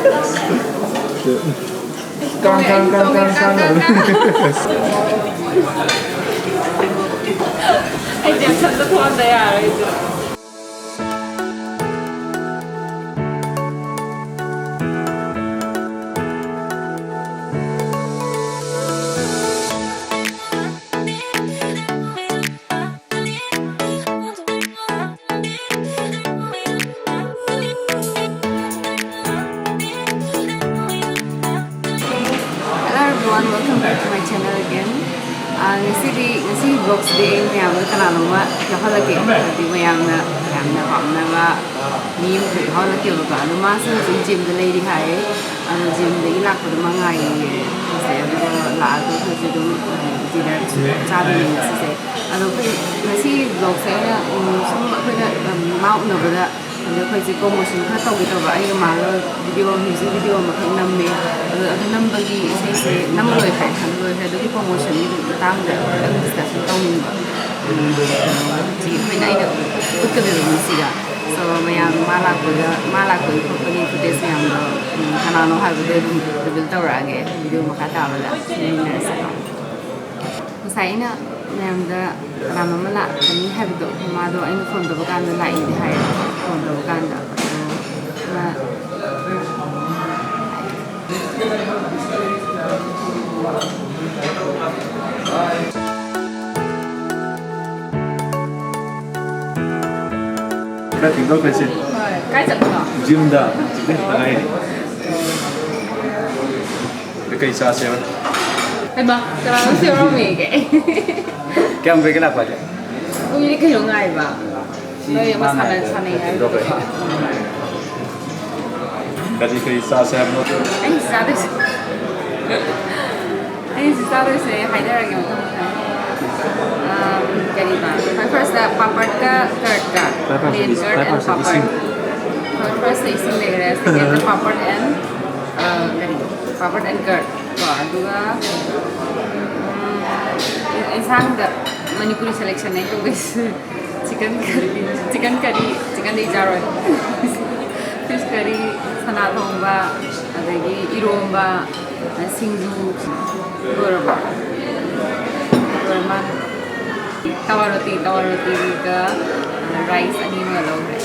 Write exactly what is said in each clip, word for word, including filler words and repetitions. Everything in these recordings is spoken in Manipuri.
ꯀꯥꯡ, ꯀꯥꯡ, ꯀꯥꯡ, ꯀꯥꯡ, ꯀꯥꯡ꯫ ꯑꯩꯁꯦ ꯃꯊꯟꯇ ꯊꯣꯛꯍꯟꯗ ꯌꯥꯔꯣꯏ ꯑꯩꯁꯦ꯫ Hello everyone, welcome back to my channel again. ꯑꯥ, ꯉꯁꯤꯗꯤ, ꯉꯁꯤꯒꯤ vlogꯁꯤꯗꯤ ꯑꯩ ꯃꯌꯥꯝꯗ ꯀꯅꯥꯅꯣꯝꯃ ꯌꯥꯎꯍꯜꯂꯛꯀꯦ꯫ ꯍꯥꯏꯗꯤ ꯃꯌꯥꯝꯅ ꯌꯥꯝꯅ ꯄꯥꯝꯅꯕ ꯃꯤ ꯑꯃꯈꯛ ꯌꯥꯎꯍꯜꯂꯛꯀꯦꯕꯀꯣ꯫ ꯑꯗꯣ ꯃꯥꯁꯨ ꯍꯧꯖꯤꯛ gymꯗ ꯂꯩꯔꯤ ꯍꯥꯏꯌꯦ꯫ ꯑꯗꯣ gymꯗꯒꯤ ꯂꯥꯛꯄꯗꯣ ꯃꯥ ꯉꯥꯏꯔꯤꯌꯦ꯫ ꯉꯁꯥꯏ ꯑꯗꯨꯒ ꯂꯥꯛꯑꯒ ꯑꯩꯈꯣꯏꯁꯦ ꯑꯗꯨꯝ, ꯑ, dinner ꯆꯥꯗꯣꯏꯅꯦ ꯉꯁꯤꯁꯦ꯫ ꯑꯗꯣ ꯑꯩꯈꯣꯏ ꯉꯁꯤ vlogꯁꯦ ꯑꯩꯅ, ꯎꯝ, ꯁꯨꯝ ꯑꯩꯈꯣꯏꯅ, ꯎꯝ, ꯃꯥ ꯎꯅꯕꯗ ꯑꯗ ꯑꯩꯈꯣꯏꯁꯦ promotion ꯈꯔ ꯇꯧꯒꯦ ꯇꯧꯕ꯫ ꯑꯩꯒ ꯃꯥꯒ video, music video ꯑꯃꯈꯛ ꯅꯝꯃꯦ꯫ ꯑꯗꯣ ꯑꯗꯨ ꯅꯝꯕꯒꯤ ꯏꯁꯩꯁꯦ ꯅꯝꯕ ꯂꯣꯏꯈ꯭ꯔꯦ꯫ ꯑꯗꯨ ꯂꯣꯏꯈ꯭ꯔꯦ꯫ ꯑꯗꯨꯒꯤ promotionꯒꯤ ꯃꯇꯥꯡꯗ ꯈꯤꯇꯪ discussion ꯇꯧꯅꯤꯡꯕ꯫ ꯎꯝ, ꯍꯧꯖꯤꯛ ꯑꯩꯈꯣꯏꯅ, ꯑꯩꯅ ꯎꯠꯀꯗꯣꯏꯕ ꯃꯤꯁꯤꯒ꯫ So, ꯃꯌꯥꯝ ꯃꯥ ꯂꯥꯛꯄꯗ, ꯃꯥ ꯂꯥꯛꯄꯒꯤ ꯈꯣꯠꯄꯒꯤ footage ꯃꯌꯥꯝꯗꯣ, ꯎꯝ, ꯀꯅꯥꯅꯣ ꯍꯥꯏꯕꯗꯣ ꯑꯗꯨꯝ reveal ꯇꯧꯔꯛꯑꯒꯦ video ꯃꯈꯥ ꯇꯥꯕꯗ꯫ ꯌꯦꯡꯃꯤꯟꯅꯔꯁꯤꯀꯣ꯫ ꯉꯁꯥꯏ ꯑꯩꯅ ꯃꯌꯥꯝꯗ ꯀꯅꯥꯅꯣꯝꯃ ꯂꯥꯛꯀꯅꯤ ꯍꯥꯏꯕꯗꯣ, ꯃꯥꯗꯣ ꯑꯩꯅ phone ꯇꯧꯕ ꯀꯥꯟꯗ ꯂꯥꯛꯏꯗꯤ ꯍꯥꯏꯌꯦ, phone ꯇꯧꯕ ꯀꯥꯟꯗ꯫ ꯑꯗꯣ ꯃꯥ, ꯈꯔ ꯊꯦꯡꯗꯣꯛꯈ꯭ꯔꯦꯁꯦ꯫ ꯍꯣꯏ, ꯀꯥꯏ ꯆꯠꯂꯤꯅꯣ? Gymꯗ꯫ ꯍꯧꯖꯤꯛꯇ ꯉꯥꯏꯔꯤ꯫ ꯀꯩ ꯆꯥꯁꯦꯕ? ꯍꯩꯃꯥ, ꯀꯅꯥꯅꯣ ꯁꯤ ꯌꯥꯎꯔꯝꯃꯦꯒꯦ? ꯀꯌꯥꯝ ꯀꯨꯏꯒꯦ ꯂꯥꯛꯄ ꯍꯥꯏꯁꯦ? ꯀꯨꯏꯔꯦ ꯀꯩꯅꯣ ꯉꯥꯏꯕ꯫ ꯁꯤ ꯅꯣꯏ ꯑꯃ ꯃꯥ ꯁꯥꯟꯅ-, ꯉꯥꯏꯕ ꯁꯥꯟꯅꯩ ꯍꯥꯏꯕꯗꯣ꯫ ꯊꯤꯟꯗꯣꯛꯈ꯭ꯔꯦ꯫ ꯀꯔꯤ ꯀꯔꯤ ꯆꯥꯁꯦ ꯍꯥꯏꯕꯅꯣ? ꯑꯩ ꯆꯥꯗꯣꯏꯁꯦ, ꯑꯩ ꯆꯥꯗꯣꯏꯁꯦ ꯍꯥꯏꯅꯔꯒꯦ ꯃꯊꯪ ꯃꯊꯪ꯫ ꯑꯝ, ꯀꯔꯤꯕ? ꯈ꯭ꯋꯥꯏ firstꯇ ꯄꯥꯄꯔꯒ ꯀꯔꯠꯀ꯫ ꯈ꯭ꯋꯥꯏ firstꯇ ꯂꯦꯟ ꯏꯁ-, ꯀꯔꯠ ꯈ꯭ꯋꯥꯏ and firstꯇ ꯄꯥꯄꯔ꯫ ꯏꯁꯤꯡ꯫ ꯈ꯭ꯋꯥꯏ firstꯇ ꯏꯁꯤꯡ ꯂꯩꯈ꯭ꯔꯦ, secondꯇ ꯄꯥꯄꯔ and, ꯑ, ꯀꯔꯤ? Paper and ꯀꯔꯠ꯫ ꯀꯣ, ꯑꯗꯨꯒ, ꯎꯝ, ꯏꯟꯁꯥꯡꯗ ꯃꯅꯤꯄꯨꯔꯤ selectionꯅꯦ ꯑꯩ ꯇꯧꯗꯣꯏꯁꯦ꯫ Chicken curry, chicken curry, chickenꯗꯤ ꯆꯥꯔꯣꯏ꯫ Fish curry, ꯁꯅꯥ ꯊꯣꯡꯕ, ꯑꯗꯒꯤ ꯏꯔꯣꯝꯕ, ꯁꯤꯡꯖꯨ꯫ ꯂꯣꯏꯔꯕꯣ? ꯂꯣꯏꯔ ꯃꯥꯜꯂꯦ꯫ ꯇꯋꯥ ꯔꯣꯇꯤ, ꯇꯋꯥ ꯔꯣꯇꯤꯒ rice ꯑꯅꯤ ꯑꯃꯒ ꯂꯧꯈ꯭ꯔꯦ꯫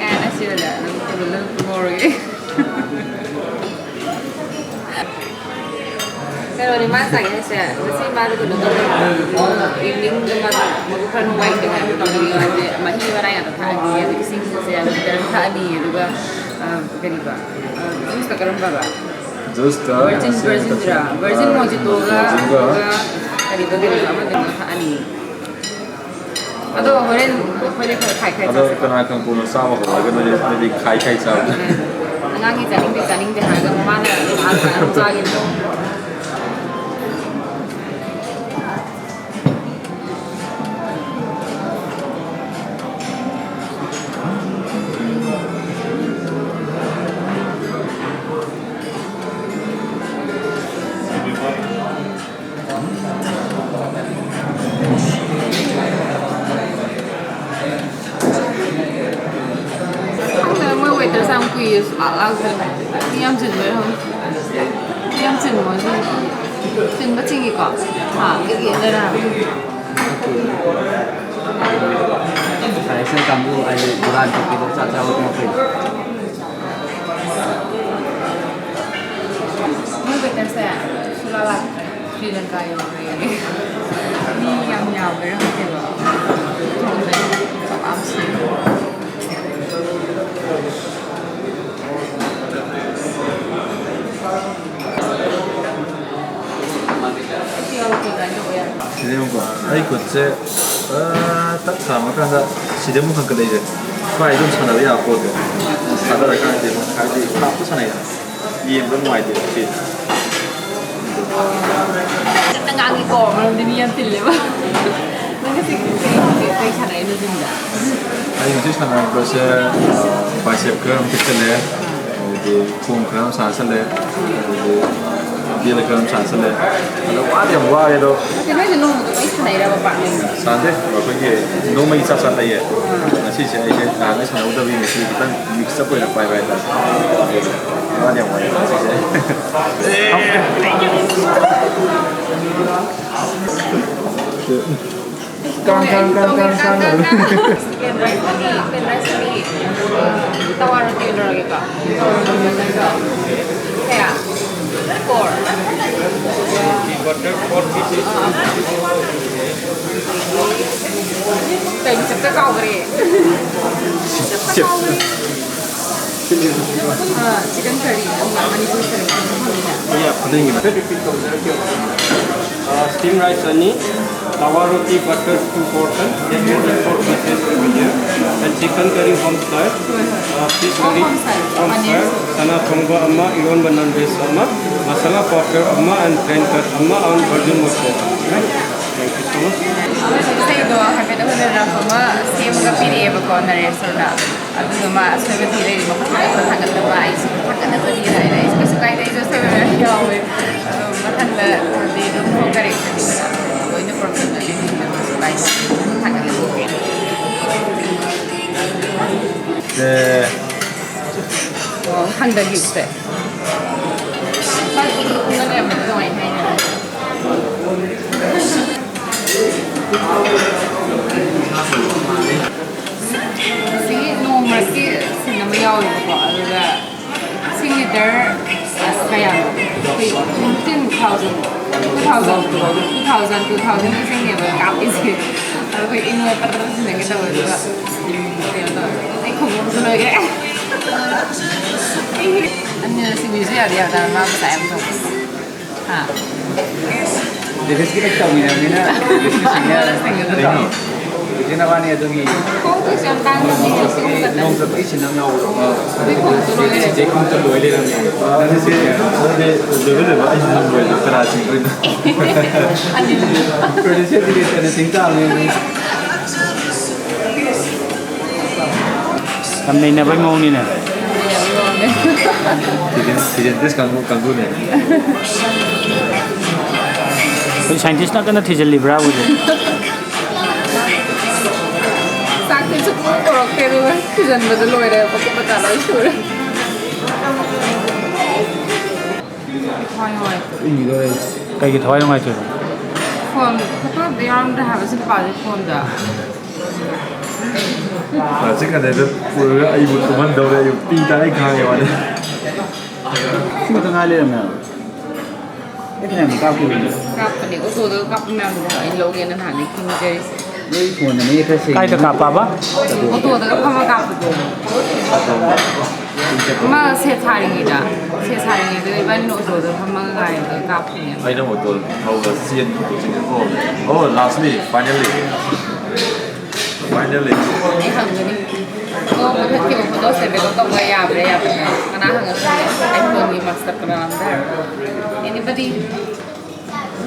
ꯑꯦ, ꯑꯁꯤꯗ ꯑꯗꯨꯝ ꯇꯨꯝꯃ ꯂꯩ, ꯇꯨꯝꯍꯧꯔꯒꯦ꯫ ꯀꯩꯅꯣꯅꯦ, ꯃꯥ ꯉꯁꯥꯏꯒꯤ ꯍꯥꯏꯁꯦ, ꯉꯁꯤ ꯃꯥꯗꯣ ꯀꯩꯅꯣ ꯇꯧꯗꯣꯏꯅꯦ, eveningꯗ ꯃꯥꯗꯣ ꯃꯕꯨꯛ ꯈꯔ ꯅꯨꯡꯉꯥꯏꯇꯦ ꯍꯥꯏꯕ ꯇꯧꯗꯣꯏꯅꯦ꯫ ꯃꯥꯁꯦ ꯃꯍꯤ ꯃꯅꯥꯏ ꯉꯥꯛꯇ ꯊꯛꯑꯅꯤ, ꯑꯗꯒꯤ ꯏꯁꯤꯡꯁꯦ ꯂꯤꯇꯔ ꯑꯃ ꯊꯛꯑꯅꯤ, ꯑꯗꯨꯒ, ꯑ, ꯀꯔꯤꯕ, ꯑ, juiceꯇ ꯀꯔꯝꯕ? Juiceꯇ virgin, ꯁꯤ virginꯗꯨꯔꯥ? Virgin ꯑ, mojitoꯒ, mojitonꯒ ꯑꯗꯨꯒ ꯀꯔꯤꯕ, ꯀꯔꯤꯕ ꯑꯃꯗꯨꯅ ꯊꯛꯑꯅꯤ꯫ ꯑꯗꯣ ꯍꯣꯔꯦꯟ ꯑꯩꯈꯣꯏꯗꯤ ꯈꯔ ꯈꯥꯏ ꯈꯥꯏ ꯑꯗꯣ ꯆꯥꯁꯦ꯫ ꯀꯅꯥ ꯈꯪ ꯀꯣꯟꯅ ꯆꯥꯕ ꯍꯧꯔꯒ ꯅꯣꯏꯗꯤ, ꯅꯣꯏꯗꯤ ꯈꯥꯏ ꯈꯥꯏ ꯆꯥꯕ꯫ ꯑꯉꯥꯡꯒꯤ ꯆꯥꯅꯤꯡꯗꯦ, ꯆꯥꯅꯤꯡꯗꯦ ꯍꯥꯏꯔꯒ ꯃꯃꯥꯅ ꯂꯥꯛꯑꯒ ꯑꯗꯨꯝ ꯆꯥꯈꯤꯕꯗꯣ꯫ ꯈꯪꯗꯦ, ꯃꯣꯏ waiterꯁꯦ ꯌꯥꯝ ꯀꯨꯏꯌꯦ, ꯁꯨꯡꯂꯥꯛ ꯂꯥꯛꯇꯦ꯫ ꯃꯤ ꯌꯥꯝ ꯆꯤꯟꯕꯩꯔ ꯈꯪꯗꯦ꯫ ꯃꯤ ꯌꯥꯝ ꯆꯤꯟꯕ ꯃꯥꯜꯂꯦ꯫ ꯆꯤꯟꯕ ꯆꯤꯡꯉꯤꯀꯣ? ꯍꯥ, ꯀꯩꯀꯩ ꯂꯩꯔꯦ ꯍꯥꯏꯕ? ꯉꯁꯥꯏ ꯁꯤ ꯀꯥꯡꯕꯨ ꯍꯥꯏꯗꯤ ꯗꯨꯀꯥꯟ ꯆꯠꯄꯗ ꯆꯥꯛ ꯆꯥꯕ ꯀꯨꯝꯃꯛꯄꯩꯗꯣ꯫ ꯃꯣꯏ waiterꯁꯦ ꯁꯨꯡꯂꯥꯛ ꯂꯥꯛꯇ꯭ꯔꯦ꯫ ꯁ꯭ꯔꯤ ꯂꯪꯀꯥ ꯌꯧꯈ꯭ꯔꯦ꯫ ꯃꯤ ꯌꯥꯝ ꯌꯥꯝꯕꯩꯔ ꯈꯪꯗꯦꯕ꯫ ꯊꯣꯡꯗ ꯆꯥꯛ ꯂꯥꯝ ꯁꯤꯔꯦ꯫ ꯁꯤꯗ ꯌꯦꯡꯉꯨꯀꯣ, ꯑꯩ ꯈꯨꯠꯁꯦ, ꯑ, ꯇꯛ ꯊꯥꯔꯝꯃꯀꯥꯟꯗ ꯁꯤꯗ ꯑꯃꯨꯛ ꯍꯪꯀꯠꯂꯛꯏꯁꯦ꯫ ꯁ꯭ꯋꯥꯏꯗ ꯑꯗꯨꯝ ꯁꯥꯟꯅꯕ ꯌꯥꯕ ꯄꯣꯠꯇꯣ꯫ ꯊꯥꯗꯔꯀꯥꯟꯗꯗꯤ ꯑꯃꯨꯛ ꯍꯥꯏꯕꯗꯤ ꯊꯥꯞꯇ ꯁꯥꯟꯅꯩꯗꯅ꯫ ꯌꯦꯡꯕ ꯅꯨꯡꯉꯥꯏꯇꯦꯕ ꯁꯤ꯫ ꯀꯟꯅ ꯉꯥꯡꯉꯤꯀꯣ, ꯃꯔꯝꯗꯤ ꯃꯤ ꯌꯥꯝ ꯇꯤꯜꯂꯦꯕ꯫ ꯅꯪ ꯉꯁꯤ ꯀꯩ, ꯀꯩ, ꯀꯩ ꯁꯥꯟꯅꯩꯅꯣ gymꯗ? ꯑꯩ ꯉꯁꯤ ꯁꯥꯟꯅꯔꯛꯄꯁꯦ, ꯑ, bicep ꯈꯔ ꯑꯃ ꯊꯦꯛꯆꯜꯂꯦ꯫ ꯑꯗꯒꯤ ꯈꯣꯡ ꯈꯔ ꯑꯃ ꯁꯥꯟꯅꯁꯜꯂꯦ, ꯑꯗꯨꯗꯒꯤ ꯕꯦꯜ ꯈꯔ ꯑꯃ ꯁꯥꯟꯅꯁꯜꯂꯦ꯫ ꯑꯗꯣ ꯋꯥꯗꯤ ꯌꯥꯝ ꯋꯥꯔꯦ ꯑꯗꯣ꯫ ꯅꯠꯇꯦ, ꯅꯣꯏꯁꯦ ꯅꯣꯡꯃꯗ ꯂꯣꯏ ꯁꯥꯟꯅꯩꯔꯕ ꯄꯥꯛꯅ? ꯁꯥꯟꯅꯗꯦ, ꯑꯩꯈꯣꯏꯒꯤ ꯅꯣꯡꯃꯒꯤ ꯆꯥꯛ ꯆꯥꯅꯩꯌꯦ꯫ ꯉꯁꯤꯁꯦ ꯑꯩꯁꯦ ꯅꯍꯥꯟꯒꯩ ꯁꯥꯟꯅꯍꯧꯗꯕꯒꯤ ꯉꯁꯤ ꯈꯤꯇꯪ ꯃꯤꯛꯁ ꯑꯞ ꯑꯣꯏꯅ ꯄꯥꯏꯕ ꯍꯥꯏꯇꯥꯔꯦ꯫ ꯋꯥꯗꯤ ꯌꯥꯝ ꯋꯥꯏ ꯉꯁꯤꯁꯦ꯫ ꯀꯥꯡ, ꯀꯥꯡ, ꯀꯥꯡ, ꯀꯥꯡ, ꯀꯥꯡ꯫ ꯆꯤꯀꯟ ꯔꯥꯏꯁ ꯑꯅꯤ, ꯆꯤꯀꯟ ꯔꯥꯏꯁ ꯑꯅꯤ, ꯑ, ꯇꯋꯥ ꯔꯣꯇꯤ ꯑꯣꯏꯅ ꯂꯧꯔꯒꯦꯀꯣ꯫ ꯀꯌꯥ? Four꯫ ꯀꯩꯅꯣ ꯆꯞꯇ ꯀꯥꯎꯈ꯭ꯔꯦ꯫ ꯆꯞꯇ ꯀꯥꯎꯈ꯭ꯔꯦ꯫ ꯑ, ꯆꯤꯀꯟ ꯀꯔꯤ ꯑꯃ ꯃꯅꯤꯄꯨꯔꯤ ꯀꯔꯤ ꯐꯪꯉꯤꯅꯦ? ꯐꯪꯉꯤꯅꯦ꯫ Uh, steam rice ꯑꯅꯤ, tawa roti butter two portion, that means four pieces over here, and chicken curry homestyle, uh, fish curry homestyle, ꯆꯅꯥ ꯊꯣꯡꯕ ꯑꯃ, ꯏꯔꯣꯟꯕ non veg ꯑꯃ, masala papad ꯑꯃ, and plain curd ꯑꯃ, and virgin mustard. Thank you so much. ꯏꯁꯩꯗꯣ ꯍꯥꯏꯐꯦꯠ ꯑꯩꯈꯣꯏꯅ rough ꯑꯃ ꯁꯦꯝꯃꯒ ꯄꯤꯔꯛꯑꯦꯕꯀꯣ ꯅꯔꯦꯁꯣꯔꯅ꯫ ꯑꯗꯨꯒ ꯃꯥ ꯑꯁꯣꯏꯕ ꯊꯤ ꯂꯩꯔꯤ, ꯃꯈꯣꯏ ꯂꯣꯏꯅ ꯊꯥꯡꯒꯠꯅꯕ, ꯑꯩꯁꯨ ꯊꯥꯡꯒꯠꯅꯕꯅꯤꯅ ꯍꯥꯏꯅ ꯑꯩꯁꯨ ꯀꯩꯁꯨ ꯀꯥꯏꯗꯦ, ꯑꯩꯁꯨ ꯑꯁꯣꯏꯕ ꯃꯌꯥꯝ ꯌꯥꯎꯋꯦ꯫ ꯑꯗꯣ ꯃꯊꯪꯗ ꯍꯥꯏꯗꯤ ꯑꯗꯨꯝ correction ꯂꯣꯏꯅ ꯄꯨꯔꯛꯄꯗꯗꯤ ꯑꯗꯨꯝ ꯀꯩꯁꯨ ꯀꯥꯏꯗꯦ, ꯊꯥꯡꯒꯠꯅꯕ꯫ ꯑꯦ꯫ ꯑꯣ, ꯍꯪꯗꯒꯤꯕꯁꯦ꯫ ꯐꯥꯒꯤ ꯄꯨꯡꯅ ꯂꯩꯔꯝꯕꯗꯣ ꯅꯨꯡꯉꯥꯏ ꯍꯥꯏꯅ꯫ ꯁꯤꯒꯤ ꯅꯣꯡꯃꯒꯤ scene ꯑꯃ ꯌꯥꯎꯋꯦꯕꯀꯣ, ꯑꯗꯨꯗ ꯁꯤꯒꯤ ꯗꯔ ꯀꯌꯥꯅꯣ? Fifteen thousand, two thousand, two thousand, two thousand ꯁꯤꯡꯅꯦꯕ ꯀꯥꯞꯄꯤꯁꯦ꯫ ꯑꯗꯣ ꯑꯩꯈꯣꯏ ꯏꯃꯣ ꯄꯠ ꯄꯠ ꯁꯤꯟꯅꯒꯦ ꯇꯧꯋꯦ, ꯑꯗꯨꯒ ꯀꯩꯅꯣ ꯇꯧꯋꯦ, ꯑꯩ ꯈꯣꯡꯎꯞꯁꯨ ꯂꯣꯏꯈ꯭ꯔꯦ꯫ ꯑꯅꯤꯔꯛ ꯁꯤꯕꯤꯁꯨ ꯌꯥꯗꯤ ꯌꯥꯗ, ꯃꯥ ꯄꯩꯁꯥ ꯌꯥꯝ ꯊꯣꯛꯄ꯫ ꯍꯥ? ꯗꯦꯅꯤꯁꯀꯤ ꯍꯦꯛ ꯇꯧꯃꯤꯟꯅꯕꯅꯤꯅ ꯗꯦꯅꯤꯁꯀꯤ senior ꯅꯤꯅꯦ꯫ ꯏꯆꯤꯟ ꯅꯕꯥꯅꯤ ꯑꯗꯨꯒꯤ ꯈꯣꯡꯎꯞꯁꯨ ꯌꯥꯝ ꯇꯥꯡꯕꯅꯦ, ꯁꯤꯒꯨꯝꯕ ꯅꯣꯡ ꯆꯠꯄꯒꯤ ꯁꯤꯟ ꯑꯃ ꯌꯥꯎꯕꯗꯣ꯫ ꯑꯗꯨꯏ ꯈꯣꯡꯎꯞꯇꯨ ꯂꯣꯏꯔꯦ꯫ ꯆꯤꯆꯦ ꯈꯣꯡꯎꯞꯇ ꯂꯣꯏ ꯂꯩꯔꯝꯃꯦ꯫ ꯑꯗꯨꯗꯤ ꯑꯗꯨꯗꯤ ꯂꯣꯏꯕ ꯂꯣꯏꯕ ꯑꯩꯁꯨ ꯑꯗꯨꯝ ꯂꯣꯏꯕ ꯀꯅꯥ ꯆꯤꯡꯗꯣꯏꯅꯣ? ꯑꯅꯤꯃꯛ꯫ Producer ꯗꯤ ꯀꯩꯅꯣ ꯆꯤꯡ ꯇꯥꯕꯅꯤ꯫ ꯌꯥꯝ ꯅꯩꯅꯕꯩ ꯃꯑꯣꯡꯅꯤꯅꯦ꯫ Scientist ꯀꯥꯡꯕꯨ ꯀꯥꯡꯕꯨꯅꯦ꯫ ꯑꯩꯈꯣꯏ scientist ꯅ ꯀꯟꯅ ꯊꯤꯖꯤꯜꯂꯤꯕ꯭ꯔꯥ ꯍꯧꯖꯤꯛ? ꯆꯥꯛꯇꯤ ꯁꯨꯛꯄꯨ ꯄꯨꯔꯛꯇꯦ, ꯑꯗꯨꯒ ꯊꯤꯖꯤꯟꯕꯗ ꯂꯣꯏꯔꯦ, ꯃꯀꯨꯞ ꯃꯇꯥ ꯂꯣꯏ ꯁꯨꯔꯦ꯫ ꯊꯋꯥꯏ ꯅꯨꯡꯉꯥꯏꯇꯦ꯫ ꯀꯩꯒꯤ ꯊꯋꯥꯏ ꯅꯨꯡꯉꯥꯏꯇ꯭ꯔꯤꯅꯣ? ꯐꯣꯟ ꯐꯣꯇꯣꯗ ꯌꯥꯎꯔꯝꯗ꯭ꯔꯦ ꯍꯥꯏꯕ ꯁꯤ ꯅꯨꯄꯥꯁꯦ ꯐꯣꯟꯗ꯫ ꯉꯁꯤ ꯀꯗꯩꯗ ꯄꯨꯔꯒ ꯑꯩꯕꯨ ꯇꯨꯝꯍꯟꯗꯧꯔꯦ, ꯑꯩꯕꯨ ꯄꯤ ꯇꯥꯔꯦ ꯈꯥꯡꯉꯦ ꯃꯥꯗꯤ꯫ ꯁꯤ ꯈꯛꯇ ꯉꯥꯏ ꯂꯩꯔꯝꯃꯦ ꯍꯥꯏꯕ꯫ ꯑꯩ ꯐꯅꯌꯥꯝ ꯀꯥꯞꯈꯤꯕꯅꯦ꯫ ꯀꯥꯞꯄꯅꯦ, ꯑꯣꯇꯣꯗꯒ ꯀꯥꯞꯄ ꯃꯌꯥꯝꯗꯣ ꯑꯩ ꯂꯧꯒꯦꯅ ꯅꯍꯥꯟꯗꯩ ꯈꯤꯡꯖꯔꯤꯁꯦ꯫ ꯅꯣꯏ ꯐꯣꯟꯗꯅꯦ ꯈꯔ ꯁꯦꯡꯉꯦ꯫ ꯀꯥꯏꯗ ꯀꯥꯞꯄꯕ? ꯑꯣꯇꯣꯗꯒ ꯐꯝꯃ ꯀꯥꯞꯄꯗꯣ꯫ ꯑꯃ ꯁꯦꯠ ꯁꯥꯔꯤꯉꯩꯗ, ꯁꯦꯠ ꯁꯥꯔꯤꯉꯩꯗ ꯏꯕꯥꯅꯤꯅ ꯑꯣꯇꯣꯗ ꯐꯝꯃꯒ ꯉꯥꯏꯔꯒ ꯀꯥꯞꯄꯅꯦꯕ꯫ ꯑꯩꯅ ꯑꯣꯇꯣ ꯊꯧꯕ ꯆꯦꯟ-, ꯑꯣꯇꯣ ꯆꯦꯟ-, ꯑꯣ, ꯑꯣ, lastly, finally꯫ Finally꯫ ꯑꯩ ꯍꯪꯒꯅꯤ꯫ ꯑꯗꯣ ꯃꯊꯛꯀꯤ ꯐꯣꯇꯣꯁꯦ record ꯇꯧꯕ ꯌꯥꯕ꯭ꯔꯥ ꯌꯥꯗꯕ꯭ꯔꯥ? ꯀꯅꯥ ꯍꯪꯉꯛꯀꯅꯤ? iPhone ꯒꯤ master ꯀꯅꯥꯅꯣ ꯑꯝꯇ ꯍꯥꯏꯔꯛꯑꯣ꯫ Anybody?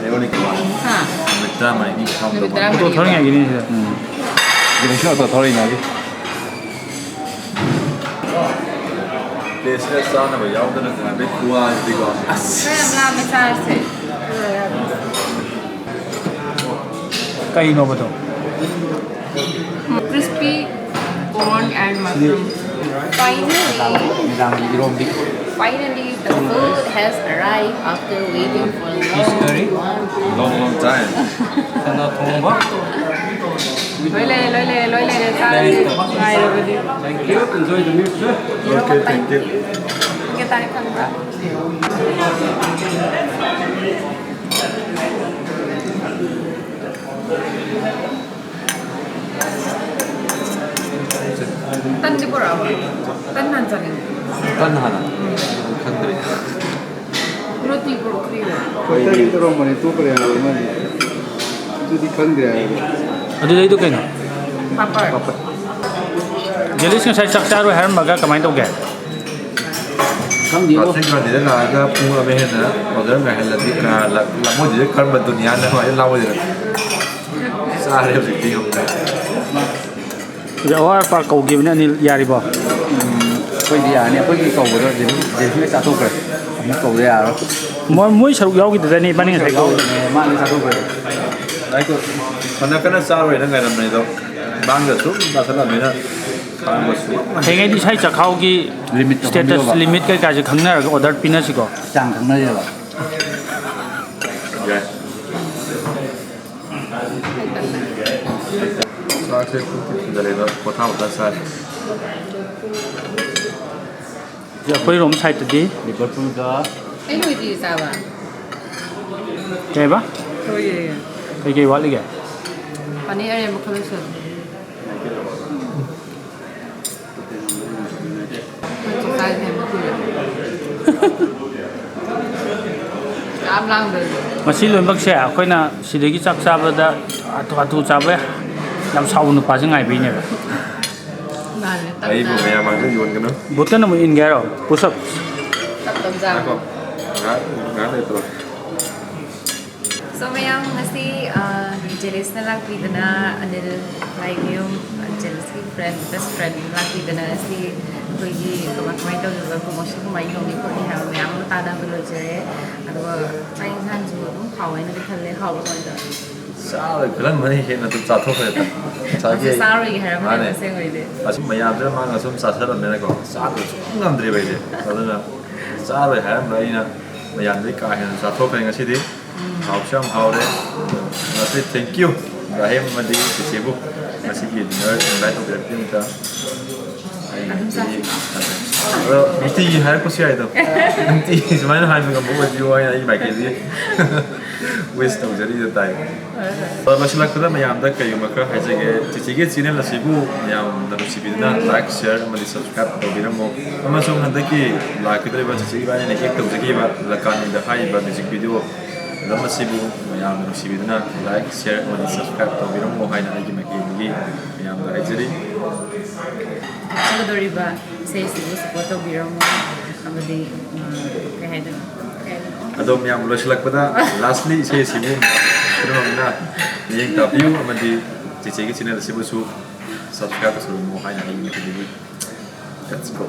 ꯑꯩꯉꯣꯟꯗ ꯍꯥ? ꯅꯨꯃꯤꯠ ꯇꯔꯥꯃꯔꯤꯅꯤ ꯐꯝꯗꯧ ꯅꯨꯃꯤꯠ ꯃꯥꯜꯂꯦ꯫ ꯇꯔꯥꯃꯔꯤ꯫ ꯐꯣꯇꯣ ꯊꯧꯔꯤꯉꯩꯒꯤꯅꯤ ꯁꯤꯗ꯫ ꯎꯝ꯫ ꯒꯦꯂꯦꯛꯁꯤ ꯑꯣꯇꯣ ꯊꯧꯔꯛꯏ ꯃꯥꯜꯂꯤ꯫ ꯇꯦꯁ ꯆꯥꯅꯕ ꯌꯥꯎꯗꯅ ꯉꯥꯏꯕꯩ ꯈꯨꯋꯥꯁꯤꯗꯤꯀꯣ꯫ ꯑꯁ꯫ ꯈꯔ ꯌꯥꯝ ꯂꯥꯝꯃꯦ ꯆꯥꯔꯁꯦ꯫ ꯀꯩꯅꯣꯕꯗꯣ? Crispy corn and mushroom. Finally, ꯃꯦꯗꯥꯝꯒꯤ ꯏꯔꯣꯝꯕꯤ꯫ Finally, the food has arrived after waiting for a long, long time. ꯆꯅꯥ ꯊꯣꯡꯕ꯫ ꯂꯣꯏ ꯂꯩꯔꯦ, ꯂꯣꯏ ꯂꯩꯔꯦ, ꯂꯣꯏ ꯂꯩꯔꯦ꯫ ꯆꯥꯔꯁꯤ꯫ ꯉꯥꯏꯔꯕꯗꯤ꯫ Thank you. Enjoy the meal, sir. Okay, thank you. ꯀꯦ ꯇꯥꯔꯦ ꯈꯪꯕ꯭ꯔꯥ? ꯇꯟꯗꯤ ꯄꯨꯔꯛꯑꯕ? ꯇꯟ ꯍꯥꯟꯅ ꯆꯥꯅꯤꯡꯉꯦ꯫ ꯇꯟ ꯍꯥꯟꯅ? ꯈꯪꯗ꯭ꯔꯤ꯫ ꯔꯣꯇꯤ ꯄꯨꯔꯛꯇ꯭ꯔꯤꯕ? ꯍꯣꯏ, ꯇꯟ ꯇꯧꯔꯝꯕꯅꯦ, ꯇꯣꯛꯈ꯭ꯔꯦ ꯍꯥꯏꯕ ꯑꯃꯗꯤ꯫ ꯑꯗꯨꯗꯤ ꯈꯪꯗ꯭ꯔꯦ ꯍꯥꯏꯕ꯫ ꯑꯗꯨꯗꯩꯗꯣ ꯀꯩꯅꯣ? ꯄꯥꯄꯔ꯫ ꯄꯥꯄꯔ꯫ ꯖꯦꯂꯤꯁ ꯉꯁꯥꯏ ꯆꯥꯛ ꯆꯥꯔꯣꯏ ꯍꯥꯏꯔꯝꯃꯒ ꯀꯃꯥꯏꯅ ꯇꯧꯒꯦ? ꯈꯪꯗꯦꯕꯣ꯫ ꯀꯛꯆꯤꯡ ꯒꯥꯔꯗꯦꯟꯗ ꯂꯥꯛꯑꯒ ꯄꯨꯡ ꯑꯃ ꯍꯦꯟꯅ ꯑꯣꯔꯗꯔ ꯉꯥꯏꯍꯜꯂꯗꯤ ꯀꯅꯥ ꯂꯥꯛ-, ꯂꯥꯛꯑꯣꯏꯗꯣꯏꯅꯣ? ꯀꯔꯝꯕ ꯗꯨꯅꯤꯌꯥꯗ ꯀꯃꯥꯏꯅ ꯂꯥꯛꯑꯣꯏꯗꯣꯏꯅꯣ? ꯆꯥꯔꯦ ꯍꯧꯖꯤꯛꯇꯤ ꯌꯨꯝꯗ꯫ ꯍꯧꯖꯤꯛ ꯑꯋꯥꯠ ꯑꯄꯥ ꯀꯧꯈꯤꯕꯅꯦ ꯑꯅꯤꯜ, ꯌꯥꯔꯤꯕꯣ? ꯎꯝ, ꯑꯩꯈꯣꯏꯗꯤ ꯌꯥꯔꯅꯤ, ꯑꯩꯈꯣꯏꯒꯤ ꯀꯧꯕꯗꯣ ꯖꯦꯁꯨ, ꯖꯦꯁꯨ ꯆꯥꯊꯣꯛꯈ꯭ꯔꯦ꯫ ꯑꯃꯨꯛ ꯀꯧꯕ ꯌꯥꯔꯣꯏ꯫ ꯃꯣꯏ, ꯃꯣꯏ ꯁꯔꯨꯛ ꯌꯥꯎꯈꯤꯗꯨꯗꯅꯤ ꯏꯕꯥꯅꯤ ꯉꯁꯥꯏ ꯀꯧꯕꯗꯣ꯫ ꯌꯥꯎꯈꯤꯕꯅꯦ, ꯃꯥꯅ ꯆꯥꯊꯣꯛꯈ꯭ꯔꯦ꯫ ꯉꯥꯏꯈꯣ, ꯐꯅ ꯀꯟꯅ ꯆꯥꯔꯣꯏꯅ ꯉꯥꯏꯔꯝꯕꯅꯦ ꯑꯗꯣ, ꯃꯥꯡꯗ ꯁꯨꯝ ꯆꯥꯁꯤꯜꯂꯕꯅꯤꯅ ꯈꯥꯡꯕ ꯁꯨꯝ ꯍꯌꯦꯡꯉꯩꯗꯤ ꯏꯁꯥ ꯆꯈꯥꯎꯒꯤ ꯂꯤꯃꯤꯠꯇꯣ status, ꯈꯪꯕꯤꯌꯣꯕ꯫ Limit ꯀꯩꯀꯥꯁꯦ ꯈꯪꯅꯔꯒ order ꯄꯤꯅꯁꯤꯀꯣ꯫ ꯆꯥꯡ ꯈꯪꯅꯁꯦꯕ꯫ ꯌꯥꯏ꯫ ꯆꯥꯛꯁꯦ ꯄꯨꯛꯇꯤ ꯊꯟꯖꯜꯂꯦꯗ, ꯄꯣꯊꯥ ꯄꯣꯊꯥ ꯆꯥꯔꯤ꯫ ꯑꯩꯈꯣꯏ ꯔꯣꯝ ꯁꯥꯏꯠꯇꯗꯤ ꯂꯤꯚꯔꯄꯨꯜꯒ ꯑꯩ ꯂꯣꯏꯗ꯭ꯔꯤ ꯆꯥꯕ꯫ ꯀꯩꯕ? ꯂꯣꯏꯔꯦ꯫ ꯀꯩꯀꯩ ꯋꯥꯠꯂꯤꯒꯦ? ꯄꯅꯤꯔ ꯑꯔꯦꯝꯕ ꯈꯔ ꯂꯣꯏꯁꯜꯂꯦ꯫ ꯆꯥꯛ ꯆꯥꯔꯤꯁꯦ ꯍꯦꯟꯕ ꯀꯨꯏꯔꯦ꯫ ꯌꯥꯝ ꯂꯥꯡꯗ꯭ꯔꯗꯤ꯫ ꯃꯁꯤ ꯂꯣꯏꯅꯃꯛꯁꯦ ꯑꯩꯈꯣꯏꯅ ꯁꯤꯗꯒꯤ ꯆꯥꯛ ꯆꯥꯕꯗ ꯍꯥꯊꯨ ꯍꯥꯊꯨ ꯆꯥꯕ ꯌꯥꯝ ꯁꯥꯎꯕ ꯅꯨꯄꯥꯁꯦ ꯉꯥꯏꯕꯩꯅꯦꯕ꯫ ꯃꯥꯅꯦ, ꯑꯩꯕꯨ ꯇꯞꯅ꯫ ꯃꯌꯥꯝ ꯃꯥꯡꯗ ꯌꯣꯟꯒꯅꯨ꯫ ꯕꯨꯠꯀꯟ ꯑꯃꯨꯛ ꯏꯟꯒꯦ ꯍꯥꯏꯔꯣ? Push up꯫ ꯇꯞ ꯇꯞ ꯆꯥꯕ꯫ ꯉꯥꯏꯈꯣ꯫ ꯉꯥꯏꯍꯥꯛ, ꯉꯥꯏꯍꯥꯛ ꯂꯩꯔ ꯇꯧꯔꯛꯀꯦ꯫ So, ꯃꯌꯥꯝ ꯉꯁꯤ, ꯑ, ꯖꯦꯂꯤꯁꯅ ꯂꯥꯛꯄꯤꯗꯅ, ꯑꯅꯤꯜ ꯂꯥꯏꯃꯌꯨꯝ, ꯑ, ꯖꯦꯂꯤꯁꯀꯤ friend, best friend ꯂꯥꯛꯄꯤꯗꯅ ꯉꯁꯤ ꯑꯩꯈꯣꯏꯒꯤ ꯀꯃꯥꯏ, ꯀꯃꯥꯏꯅ ꯇꯧꯔꯤꯕ promotion ꯀꯃꯥꯏꯅ ꯇꯧꯅꯤ ꯈꯣꯠꯅꯤ ꯍꯥꯏꯕ ꯃꯌꯥꯝ ꯑꯃ ꯇꯥꯟꯅꯕ ꯂꯣꯏꯖꯔꯦ꯫ ꯑꯗꯨꯒ ꯆꯥꯛ ꯌꯦꯟꯁꯥꯡꯁꯨ ꯑꯗꯨꯝ ꯍꯥꯎꯋꯦꯅꯗꯤ ꯈꯜꯂꯦ꯫ ꯍꯥꯎꯕ ꯀꯃꯥꯏꯅ ꯇꯧꯋꯤ? ꯆꯥꯔꯣꯏ ꯈꯜꯂꯝꯕꯅꯤ ꯍꯦꯟꯅ ꯑꯗꯨꯝ ꯆꯥꯊꯣꯛꯈ꯭ꯔꯦꯗ꯫ ꯉꯁꯥꯏꯒꯤ ꯑꯗꯨ ꯆꯥꯔꯣꯏꯒꯦ ꯍꯥꯏꯔꯝꯕꯅꯦ ꯃꯥꯅꯦ꯫ ꯑꯁꯦꯡꯕꯩꯗꯤ꯫ ꯑꯁꯨꯝ ꯃꯌꯥꯝꯁꯤꯅ ꯃꯥꯅ ꯁꯨꯝ ꯆꯥꯁꯤꯜꯂꯝꯅꯤꯅꯀꯣ, ꯆꯥꯗꯕ ꯁꯨꯡꯉꯝ ꯉꯝꯗ꯭ꯔꯦꯕ ꯑꯩꯁꯦ꯫ ꯑꯗꯨꯅ ꯆꯥꯔꯣꯏ ꯍꯥꯏꯔꯝꯕ ꯑꯩꯅ ꯃꯌꯥꯝꯗꯒꯤ ꯀꯥ ꯍꯦꯟꯅ ꯆꯥꯊꯣꯛꯈ꯭ꯔꯦ ꯉꯁꯤꯗꯤ꯫ ꯎꯝ꯫ ꯍꯥꯎꯁꯨ ꯌꯥꯝ ꯍꯥꯎꯔꯦ꯫ ꯉꯁꯤ thank you ꯔꯥꯍꯤꯝ ꯑꯃꯗꯤ ꯆꯤꯆꯦꯕꯨ ꯉꯁꯤꯒꯤ dinner invite ꯇꯧꯕꯤꯔꯛꯄꯒꯤꯗꯃꯛꯇ꯫ ꯑꯗꯨꯝ ꯆꯥꯁꯤ꯫ ꯑꯗꯣ ꯅꯨꯡꯇꯤꯒꯤ ꯍꯥꯏꯔꯛꯄꯁꯨ ꯌꯥꯏꯗꯣ꯫ ꯅꯨꯡꯇꯤꯒꯤ ꯁꯨꯃꯥꯏꯅ ꯍꯥꯏꯕ ꯉꯝꯕ ꯑꯣꯏꯕꯤꯌꯨ ꯍꯥꯏꯅ ꯑꯩ ꯃꯥꯏꯀꯩꯗꯒꯤ wish ꯇꯧꯖꯔꯤ ꯇꯥꯏ꯫ ꯑꯗꯣ ꯂꯣꯏꯁꯤꯜꯂꯛꯄꯗ ꯃꯌꯥꯝꯗ ꯀꯔꯤꯒꯨꯝꯕ ꯈꯔ ꯍꯥꯏꯖꯒꯦ꯫ ꯆꯤꯆꯦꯒꯤ channel ꯑꯁꯤꯕꯨ ꯃꯌꯥꯝꯅ ꯅꯨꯡꯁꯤꯕꯤꯗꯨꯅ like, share ꯑꯃꯗꯤ subscribe ꯇꯧꯕꯤꯔꯝꯃꯨ꯫ ꯑꯃꯁꯨꯡ ꯍꯟꯗꯛꯀꯤ ꯂꯥꯛꯀꯗꯧꯔꯤꯕ ꯆꯤꯆꯦ ꯏꯕꯥꯅꯤꯅ act ꯇꯧꯖꯈꯤꯕ ꯂꯀꯥꯅꯤꯗ ꯍꯥꯏꯔꯤꯕ music video film ꯑꯁꯤꯕꯨ ꯃꯌꯥꯝꯅ ꯅꯨꯡꯁꯤꯕꯤꯗꯨꯅ like, share ꯑꯃꯗꯤ subscribe ꯇꯧꯕꯤꯔꯝꯃꯨ ꯍꯥꯏꯅ ꯑꯩꯒꯤ ꯃꯥꯏꯀꯩꯗꯒꯤ ꯃꯌꯥꯝꯗ ꯍꯥꯏꯖꯔꯤ꯫ ꯊꯣꯛꯀꯗꯧꯔꯤꯕ ꯏꯁꯩꯁꯤꯕꯨ support ꯇꯧꯕꯤꯔꯝꯃꯨ꯫ ꯑꯃꯗꯤ, ꯎꯝ, ꯀꯩ ꯍꯥꯏꯗꯣꯏꯅꯣ? ꯀꯩ ꯍꯥꯏꯗꯣꯏꯅꯣ? ꯑꯗꯣ ꯃꯌꯥꯝ ꯂꯣꯏꯁꯤꯜꯂꯛꯄꯗ lastly ꯏꯁꯩ ꯑꯁꯤꯕꯨ ꯄꯨꯝꯅꯃꯛꯅ ꯃꯤꯠꯌꯦꯡ ꯇꯥꯕꯤꯌꯨ ꯑꯃꯗꯤ ꯆꯤꯆꯦꯒꯤ channel ꯑꯁꯤꯕꯨꯁꯨ subscribe ꯇꯧꯁꯜꯂꯝꯃꯨ ꯍꯥꯏꯅ ꯑꯩꯒꯤ ꯃꯥꯏꯀꯩꯗꯒꯤ꯫ Let's go꯫